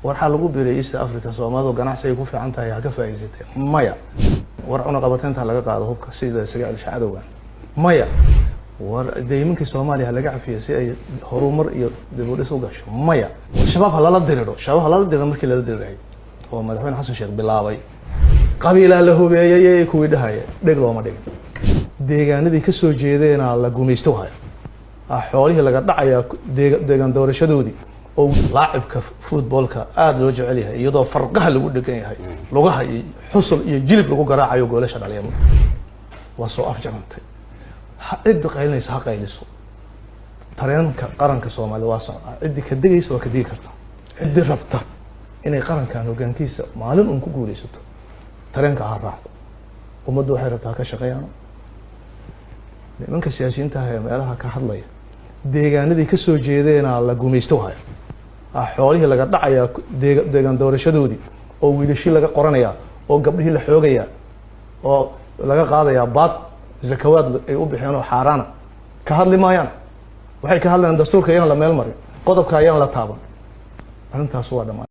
Waxaa lagu biiray East Africa. Soomaalidu ganacsi ay ku fiican tahay ha ka faa'iidsatee? Maya. War cunaqabateynta laga qaado hubka sida isaga celsha cadowgan? Maya. War deymankii Soomaaliya ha laga cafiyo si ay horumar iyo dib u dhis u gasho? Maya. War Shabaab ha lala diriro, Shabaab ha lala diriro. Markii lala dirirayo oo Madaxweyne Xasan Sheekh bilaabay, qabiilaa la hubeeyay kuwii dhahaya dheg looma dhigin. Deegaanadii ka soo jeedeena la gumaysto haya, xoolihii laga dhacayaa, deegaan doorashadoodii oo laacibka footballka aada loo jecel yahay, iyadoo farqaha lagu dhegan yahay, lugaha iyo xusul iyo jilib lagu garaacayo, goolasha dhaliya waa soo afjarantay. Cidda qaylinaysa ha qayliso. Tareenka qaranka Soomaalida waa socdaa. Ciddii ka degaysa waa ka degi kartaa. Ciddii rabta inay qarankan hoggaankiisa maalin uun ku guuleysato, tareenka ha raacdo. Ummaddu waxay rabtaa ha ka shaqeeyaan. Nimanka siyaasiyiinta ah ee meelaha ka hadlaya, deegaanadii ka soo jeedeena la gumaysto haya, xoolihii laga dhacayaa, deegaan doorashadoodii oo wiilashii laga qoranayaa, oo gabdhihii la xoogayaa, oo laga qaadayaa baad zakawaad ay u bixeen oo xaaraana, ka hadli maayaan. Waxay ka hadlayaan dastuurka ayaan la meel marin, qodobka ayaan la taaban. Arrintaas waa dhamaan.